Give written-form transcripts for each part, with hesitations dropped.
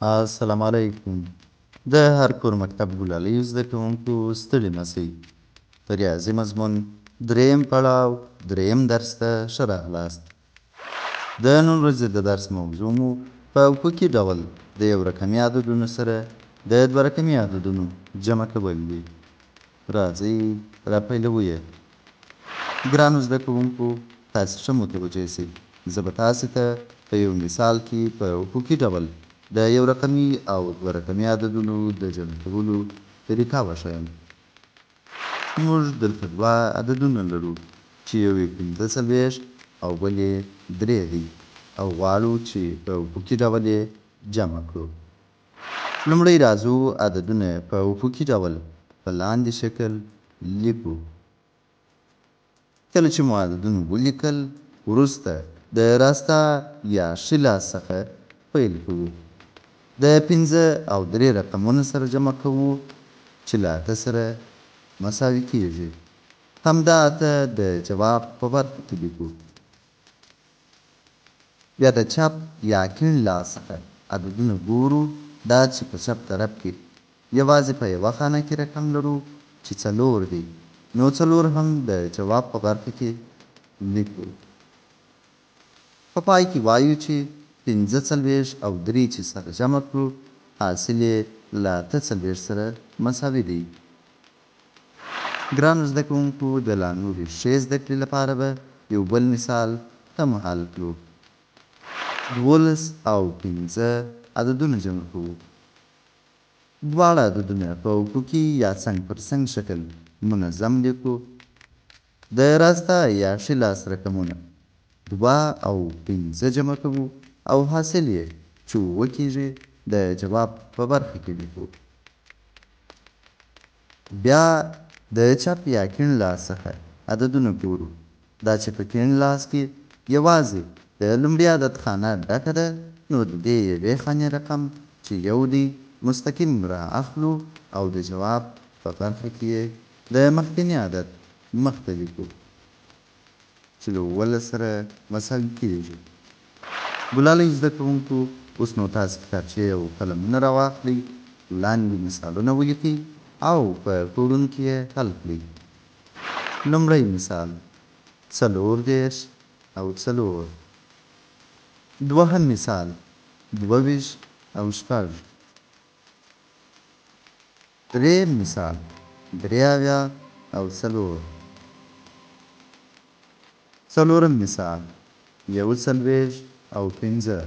السلام علیکم. د هر کور مکتب ګلالیو زده کوونکو، ستړي مه شئ. په ریاضي مضمون دریم پړاو دریم درس ته ښه راغلاست. د نن ورځې د درس موضوع مو په افقي ډول د یو رقمي عددونو سره د دوه رقمي عددونو جمع کول دي. راځئ را پیلوو یې. ګرانو زده کوونکو، تاسې ښه متوجه شئ. زه به تاسې ته په یو مثال کې په افقي ډول د یو رقمي او دوه رقمي عددونو د جمع کولو طریقه وښیم. موږ دلته دوه عددونه لرو چې یو یې 45 او بل یې 3 دی او غواړو چې په افقي ډول یې جمع کړو. لومړی راځو عددونه په افقي ډول په لاندې شکل لیکو. کله چې مو عددونه ولیکل، وروسته د راسته یا ښي لاس څخه پیل کوو. د 5 او 3 رقمونه سره جمع کوو چې له 8 سره مساوي کیږي. همدا 8 د جواب په برخه کې لیکو. بیا د چپ یا کیڼ لاس څخه عددونه ګورو. دا چې په چپ طرف کې یوازې په یوه خانه کې رقم لرو چې 4 دی، نو 4 هم د جواب په برخه کې لیکو. په پای کې وایو چې 45 او 3 چې سره جمع کړو، حاصل یې له 48 سره مساوي دی. ګرانو زده کوونکو، د لا نورې ښې زده کړې لپاره به یو بل مثال هم حل کړو. 12 او 5 عددونه جمع کوو. دواړه عددونه په افقي یا څنګ پر څنګ شکل منظم لیکو. د راسته یا ښي لاس رقمونه 2 او 5 جمع کوو او حاصل یې چې 7 کېږي د جواب په برخه کې لیکو. بیا د چپ یا کیڼ لاس څخه عددونه ګورو. دا چې په کیڼ لاس کې یوازې د لومړي عدد خانه ډکه ده، نو د دې یوې خانې رقم چې 1 دی مستقیم را اخلو او د جواب په برخه کې یې د مخکني عدد مخته لیکو چې له 17 سره مساوي کېږي. ګلالیو زده کوونکو، اوس نو تاسې کتابچې او قلمونه راواخلئ، لاندې مثالونه ولیکئ او په کورونو کې یې حل کړئ. لومړی مثال 34 او 4. دوهم مثال 22 او 6. دریم مثال 73 او 4. څلورم مثال 41 او 5.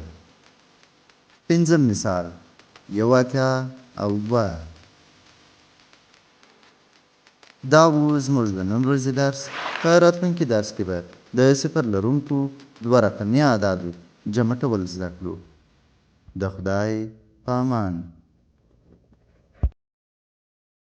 پنځم مثال 81 او 2. دا و زموږ د نن ورځې درس. په راتلونکي درس کې به د صفر لرونکو دوه رقمي اعدادو جمع کول زده کړو. د خدای په امان.